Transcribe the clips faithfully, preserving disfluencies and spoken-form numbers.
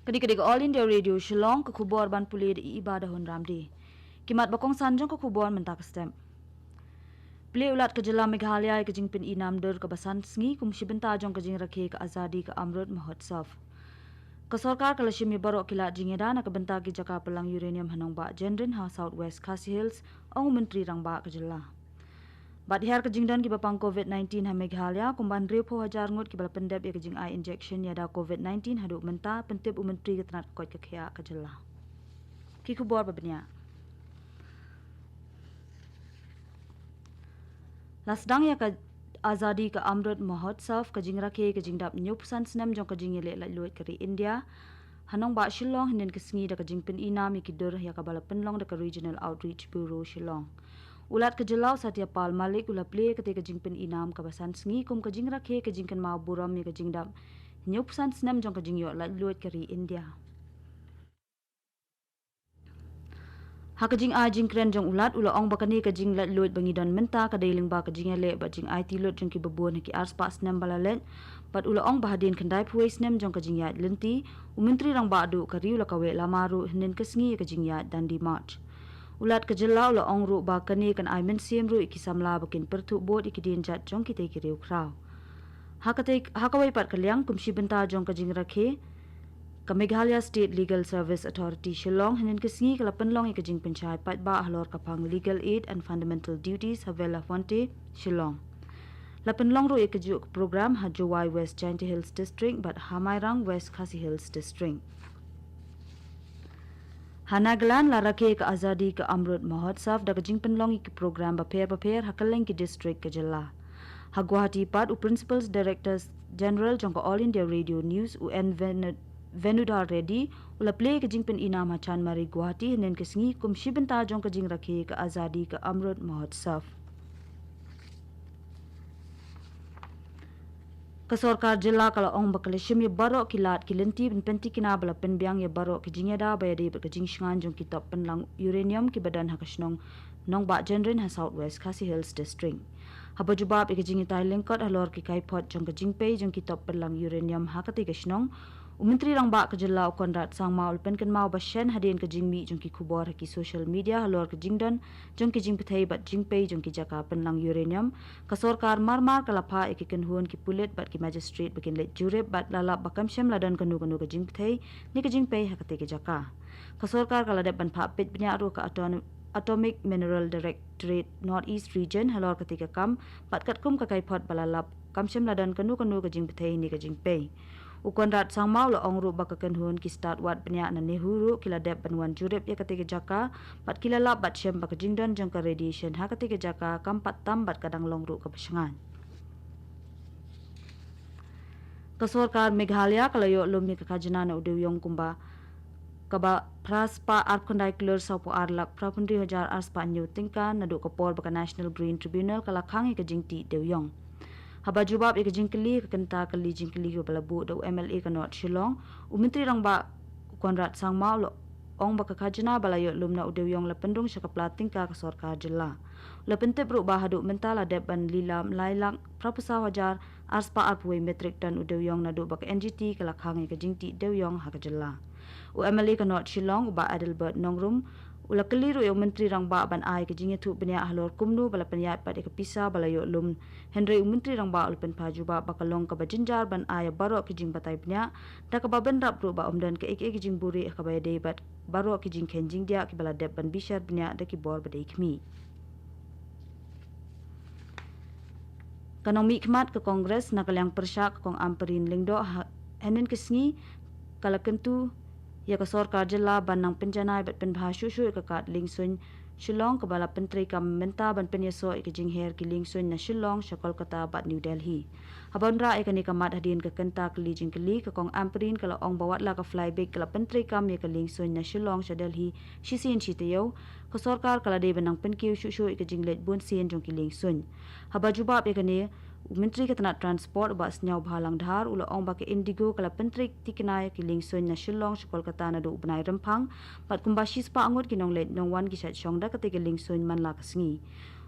Kane ka dei ka All India Radio Shillong, ka khubor ban pule da i Iba da Hun Ramdi. Ki mat ba kongsan jong ka khubor mynta ka step. Plie u Lat ka jylla Meghalaya ïa ka jingpyni nam dur kaba san sngi kum shi bynta jong ka jingrakhe ka Azadi ka Amrut Mahotsav. Ka sorkar ka la shim ïa baroh ki lad jingïada na ka bynta ki jaka pynlang uranium ha Nongbah Jenrin ha South West Khasi Hills, ong u Myntri Rangbah ka jylla. Bad hiar ka jingdon kiba pang COVID nineteen ha Meghalaya, kumba hynriewphew hajar ngut kiba la pyndep ïa ka jingai injection ïada COVID nineteen haduh mynta, pyntip u Myntri ka tnat ka koit ka khiah ka jylla. Ki khubor ba bniah. La sdang ïa ka Azadi ka Amrut Mahotsav, ka jingrakhe ka jingdap hynñiewphew san snem jong ka jingïaleh laitluid ka ri India ha Nongbah Shillong hynnin ka sngi da ka jingpyni nam ïa ki dur ïa kaba la pynlong da ka Regional Outreach Bureau Shillong. U Lat ka jylla u Satya Pal Malik u la plie ïa katei ka jingpyni nam kaba san sngi kum ka jingrakhe ka jingkynmaw burom ïa ka jingdap hynñiewphew san snem jong ka jingïoh laitluid ka ri India. Ha ka jingai jingkren jong u Lat, u la ong ba kane ka jinglaitluid ba ngi don mynta ka dei lyngba ka jingïaleh bad jingaiti lut jong kiba bun ha ki arspah snem ba la leit. Bad u la ong ba hadien khyndaiphew wei snem jong ka jingïaid lynti, u Myntri Rangbah duh ka ri u la kaweh lama ruh hynnin ka sngi ïa ka jingïaid Dandi March. U Lat ka jylla u la ong ruh ba kane kan ai mynsiem ruh ïa ki samla ba kin pyrthuh bud ïa ki dienjat jong kitei ki riewkhraw. Ha katei, ha kawei pat ka liang, kum shi bynta jong ka jingrakhe ka Meghalaya State Legal Service Authority Shillong hynnin ka sngi ka la pynlong ïa ka jingpynshai paidbah halor ka phang Legal Aid and Fundamental Duties ha Belafonte, Shillong. La pynlong ruh ïa kajuh ka program ha Jowai, West Jaintia Hills District, bad ha Mairang, West Khasi Hills District. Ha Nagaland, la rakhe ka Azadi ka Amrut Mahotsav da ka jingpynlong ïa ki program bapher bapher ha kylleng ki district ka jylla. Ha Guwahati pat, u Principal Director General jong ka All India Radio News, u N Venu-, Venudhar Reddy, u la plie ïa ka jingpyni nam ha Chanmari, Guwahati hynnin ka sngi kum shi bynta jong ka jingrakhe ka Azadi ka Amrut Mahotsav. Ka sorkar jylla ka la ong ba ka la shim ïa baroh ki lad ki lynti ban pyntikna ba la pynbiang ïa baroh ki jingïada ba ïadei bad ka jingshngaiñ jong ki top pynlang uranium kiba don ha ka shnong Nongbah Jenrin ha South West Khasi Hills District. Haba jubab ïa ka jingïatai lyngkot halor ki kaiphod jong ka jingpei jong ki top pynlang uranium ha katei ka shnong, u Myntri Rangbah ka jylla, u Conrad Sangma, u la pynkynmaw ba shen hadien ka jingmih jong ki khubor ha ki social media halor ka jingdon jong ki jingpyrthei bad jingpei jong ki jaka pynlang uranium, ka sorkar marmar ka la phah ïa ki kynhun ki pulit bad ki magistrate ba kin leit jurip bad la lap ba kam shym la don kano kano ka jingpyrthei ne ka jingpei ha katei ka jaka. Ka sorkar ka la dep ban phah peit bniah ruh ka Atom-, Atomic Mineral Directorate North East Region halor katei ka kam, bad katkum ka kaiphod ba la lap, kam shym la don kano kano ka jingpyrthei ne ka jingpei. U Conrad Sangma u la ong ruh ba ka kynhun ki stad wad bniah na NEHU ruh ki la dep ban wan jurip ïa katei ka jaka, bad ki la lap bad shem ba ka jingdon jong ka radiation ha katei ka jaka kam pat tam bad ka dang long ruh kaba shngaiñ. Ka sorkar Meghalaya ka la ïoh lum ïa ka khajna na u dewïong kumba kaba phra spah arphew khyndai klur sawphew ar lak phraphew hynriew hajar ar spah hynñiew tyngka naduh ka por ba ka National Green Tribunal ka la khang ïa ka jingtih dewïong. Haba jubab ïa ka jingkylli ha ka kynta kylli jingkylli kaba la buh da u M L A ka North Shillong, u Myntri Rangbah u Conrad Sangma u la ong ba ka khajna ba la ïoh lum na u dewïong la pynrung sha ka pla tyngka ka sorkar jylla. U la pyntip ruh ba haduh mynta la dep ban lilam lai lak phraphew saw hajar ar spah arphew wei metric ton u dewïong naduh ba ka N G T ka la khang ïa ka jingtih dewïong ha ka jylla. U M L A ka North Shillong, u Bah Adelbert Nongrum, u la kylli ruh ïa u Myntri Rangbah ban ai ka jingïathuh bniah halor kumno ba la pynïaid pat ïa ka pisa ba la ïoh lum. Hynrei u Myntri Rangbah u la pynpaw jubab ba ka long kaba jynjar ban ai ïa baroh ki jingbatai bniah, da kaba bynrap ruh ba ym don kaei kaei ka jingbuhrieh ha kaba ïadei bad baroh ki jingkheiñ jingdiah kiba la dep ban bishar bniah da ki bor ba dei khmih. Ka nongmihkhmat ka Congress na ka liang pyrshah, ka Kong Ampareen Lyngdoh, ha, hynnin ka sngi ka la kyntu ïa ka sorkar jylla ban nang pynjanai bad pynbha shuh shuh ïa ka kad liengsuiñ Shillong kaba la pyntreikam mynta ban pynïasoh ïa ka jingher ki liengsuiñ na Shillong sha Kolkata bad New Delhi. Haba wanrah ïa kane ka mat hadien ka kynta kylli jingkylli, ka Kong Ampareen ka la ong ba wat la ka flybiga ka la pyntreikam ïa ka liengsuiñ na Shillong sha Delhi shisien shi taïew, ka sorkar ka la dei ban nang pynkiew shuh shuh ïa ka jingleit bunsien jong ki liengsuiñ. Haba jubab ïa kane, u Myntri ka tnat Transport, u Bah Sniawbhalang Dhar, u la ong ba ka Indigo ka la pyntreikam tikna ïa ki liengsuiñ na Shillong sha Kolkata naduh u bnai Rymphang, bad kumba shispah ngut ki nongleit nongwan ki shait shong da katei ka liengsuiñ man la ka sngi.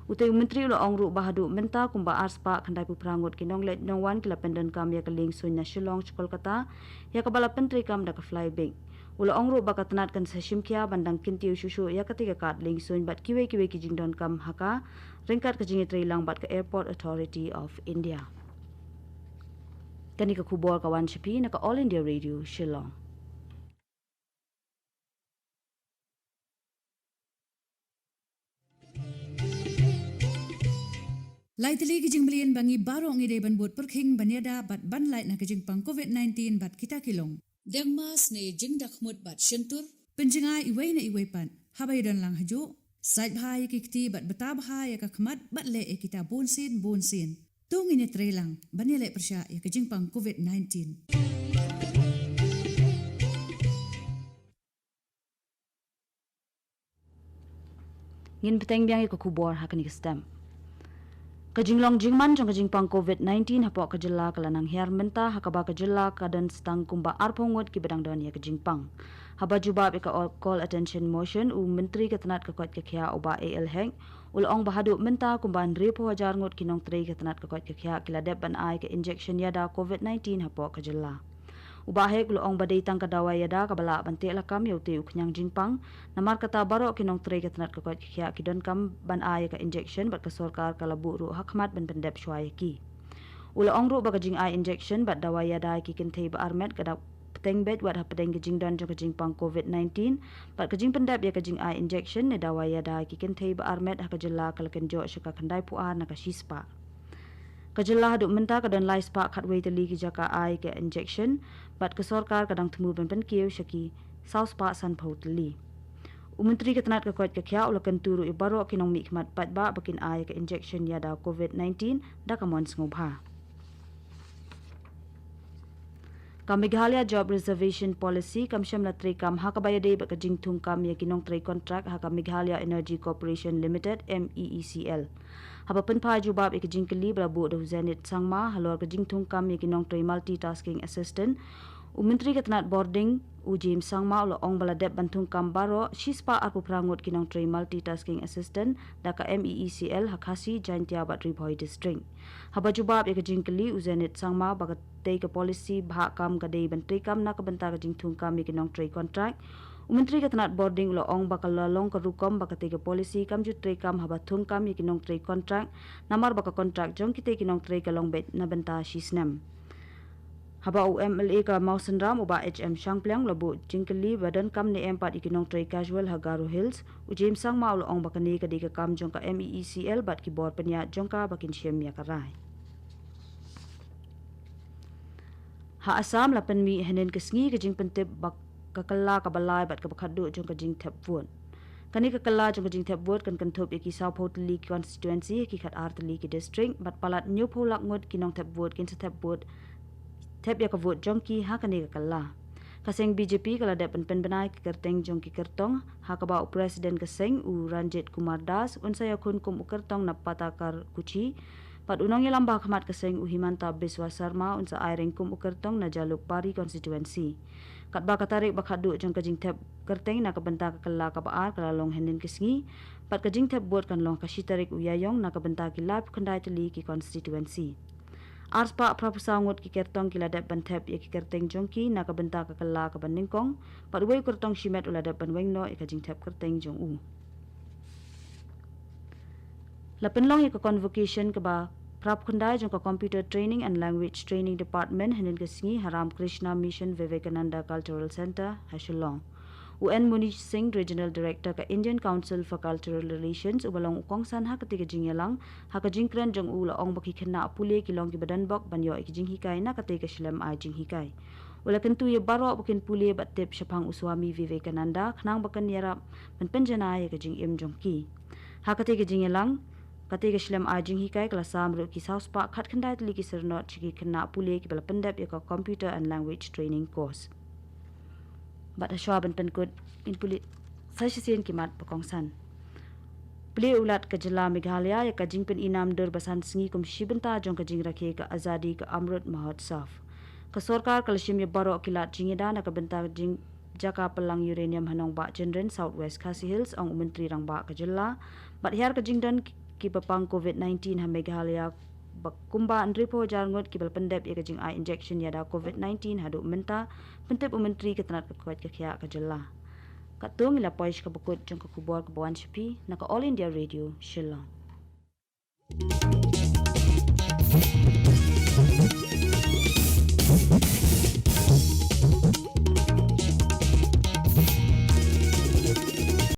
Utei u Myntri u la ong ruh ba haduh mynta kumba arspah khyndai phew phra ngut ki nongleit nongwan ki la pyndonkam ïa ka lieng suiñ na Shillong sha Kolkata, ïa kaba la pyntreikam da ka Flybe. U la ong ruh ba ka tnad kan sa shim khia ban dang kyntiew shuh shuh ïa katei ka kad lieng suiñ bad kiwei kiwei ki jingdonkam ha ka, ryngkat ka jingïatreilang bad ka Airport Authority of India. Kane ka khubor ka wan sha phi na ka All India Radio Shillong. Lai tylli ki jingmlien ba ngi baroh ngi dei ban bud pyrkhing ban ïada bad ban lait na ka jingpang covid nineteen bad kita ki long: deng mas ne jingdakhmut bad shyntur, pynjngai iwei na iwei pat haba ïadon lang hajuh, sait bha ïa ki kti bad bta bha ïa ka khmat bad leh ïa kita bunsien bunsien. To ngin ïatreilang ban ïaleh pyrshah ïa ka jingpang covid nineteen. Ngin bteng biang ïa ka khubor ha kane ka step. Ka jinglong jingman jong ka jingpang covid nineteen hapoh ka jylla ka la nang hiar mynta, ha kaba ka jylla ka don tang kumba arphew ngut kiba dang don ïa ka jingpang. Haba jubab ïa ka Call Attention Motion, u Myntri ka tnad ka koit ka khiah u Bah A L Hek u la ong ba haduh mynta kumba hynriewphew hajar ngut ki nongtrei ka tnad ka koit ka khiah ki la dep ban ai ka injection ïada covid nineteen hapoh ka jylla. U Bah Hek u la ong ba dei tang ka dawai ïada kaba lah ban teh lakam ïa utei u khñiang jingpang, namar kata baroh ki nongtrei ka tnad ka koit ka khiah ki donkam ban ai ïa ka injection bad ka sorkar ka la buh ruh ha khmat ban pyndep shuwa ïa ki. U la ong ruh ba ka jingai injection bad dawai ïada ïa ki kynthei ba armet ka da bteng beit wat hapdeng ka jingdon jong ka jingpang covid nineteen, bad ka jingpyndep ïa ka jingai injection ne dawai ïada ïa ki kynthei ba armet ha ka jylla ka la kynjoh sha ka khyndai phew ar na ka shispah. Ka jylla haduh mynta ka don lai spah khatwei tylli ki jaka ai ka injection, bad ka sorkar ka dang thmu ban pynkiew sha ki saw spah sanphew tylli. U Myntri ka tnad ka koit ka khiah u la kyntu ruh ïa baroh ki nongmihkhmat paidbah ba kin ai ka injection ïada covid nineteen da ka mon sngewbha. Ka Meghalaya Job Reservation Policy kam shym la treikam ha kaba ïadei bad ka jingthungkam ïa ki nongtrei kontrak ha ka Meghalaya Energy Corporation Limited, M E E C L. Haba pynphai jubab ïa ka jingkylli ba la buh da u Zenith Sangma halor ka jingthungkam ïa ki nongtrei multitasking assistant, u Myntri ka tnad bording u James Sangma u la ong ba la dep ban thungkam baroh shispah arphew phra ngut ki nongtrei multitasking assistant da ka M E E C L ha Khasi, Jaintia bad Ri Bhoi District. Haba jubab ïa ka jingkylli u Zenith Sangma ba katei ka policy bhah kam ka dei ban treikam na ka bynta ka jingthungkam ïa ki nongtrei kontrak, u Myntri ka tnad bording u la ong ba ka la long ka rukom ba katei ka policy kam ju treikam haba thungkam ïa ki nongtrei kontrak, namar ba ka kontrak jong kitei ki nongtrei ka long beit na bynta shi snem. Haba u M L A ka Mawsynram u Bah H M Shangpliang u la buh jingkylli ba donkam ne em pat ïa ki nongtrei casual ha Garo Hills, u James Sangma u la ong ba kane ka dei ka kam jong ka M E E C L bad ki bor pynïaid jong ka ba kin shim ïa ka rai. Ha Assam la pynmih hynnin ka sngi ka jingpyntip ba ka kylla kaba lai bad kaba khatduh jong ka jingthep vote. Kane ka kylla jong ka jingthep vote kan kynthup ïa ki sawphew tylli ki constituency, ki khatar tylli ki district, bad palat hynñiewphew lak ngut ki nongthep vote kin sa thep vote, thep ïa ka vote jong ki ha kane ka kylla. Ka seng B J P ka la dep ban pynbna ïa ki kyrteng jong ki kyrtong, ha kaba u President ka seng u Ranjit Kumar Das un sa ïakhun kum u kyrtong na Patakar Kuchi, bad u nongïalam ba ha khmat ka seng u Himanta Biswa Sarma un sa aireng kum u kyrtong na Jalukbari constituency. Katba ka tarik ba khatduh jong ka jingthep kyrteng na ka bynta ka kylla kaba ar ka la long hynnin ka sngi, bad ka jingthep vote kan long ka shi tarik u Ïaïong na ka bynta ki laiphew khyndai tylli ki constituency. Arspah phraphew saw ngut ki kyrtong ki la dep ban thep ïa ki kyrteng jong ki na ka bynta ka kylla kaba nyngkong, bad uwei u kyrtong shimet u la dep ban weng noh ïa ka jingthep kyrteng jong u. La pynlong ïa ka convocation kaba phraphew khyndai jong ka Computer Training and Language Training Department hynnin ka sngi ha Ramakrishna Mission Vivekananda Cultural Centre ha Shillong. U N Munish Singh, Regional Director ka Indian Council for Cultural Relations, uba long u kongsan ha katei ka jingïalang, ha ka jingkren jong u la ong ba ki khynnah pule ki long kiba donbok ban ïoh ïa ki jinghikai na katei ka shlem ai jinghikai. U la kyntu ïa baroh ba kin pule bad tip shaphang u Swami Vivekananda khnang ba kan ïarap ban pynjanai ïa ka jingim jong ki. Ha katei ka jingïalang, katei ka shlem ai jinghikai ka la sam ruh ki sawspah khatkhyndai tylli ki syrnod sha ki khynnah pule kiba la pyndep ïa ka Computer and Language Training Course. Bad hashwa ban pynkut, ngin pule sa shisien ki mat ba kongsan. Plie u Lat ka jylla Meghalaya ïa ka jingpyni nam dur ba san sngi kum shi bynta jong ka jingrakhe ka Azadi ka Amrut Mahotsav. Ka sorkar ka la shim ïa baroh ki lad jingïada na ka bynta ka jing jaka pynlang uranium ha Nongbah Jynrin, South West Khasi Hills, ong u Myntri Rangbah ka jylla. Bad hiar ka jingdon ki, kiba pang Covid nineteen ha Meghalaya ba kumba hynriewphew hajar ngut kiba la pyndep ïa ka jingai injection ïada Covid nineteen haduh mynta, pyntip u Myntri ka tnat ka koit ka khiah ka jylla. Katto ngi la poi sha kaba kut jong ka khubor kaba wan sha phi na ka All India Radio Shillong.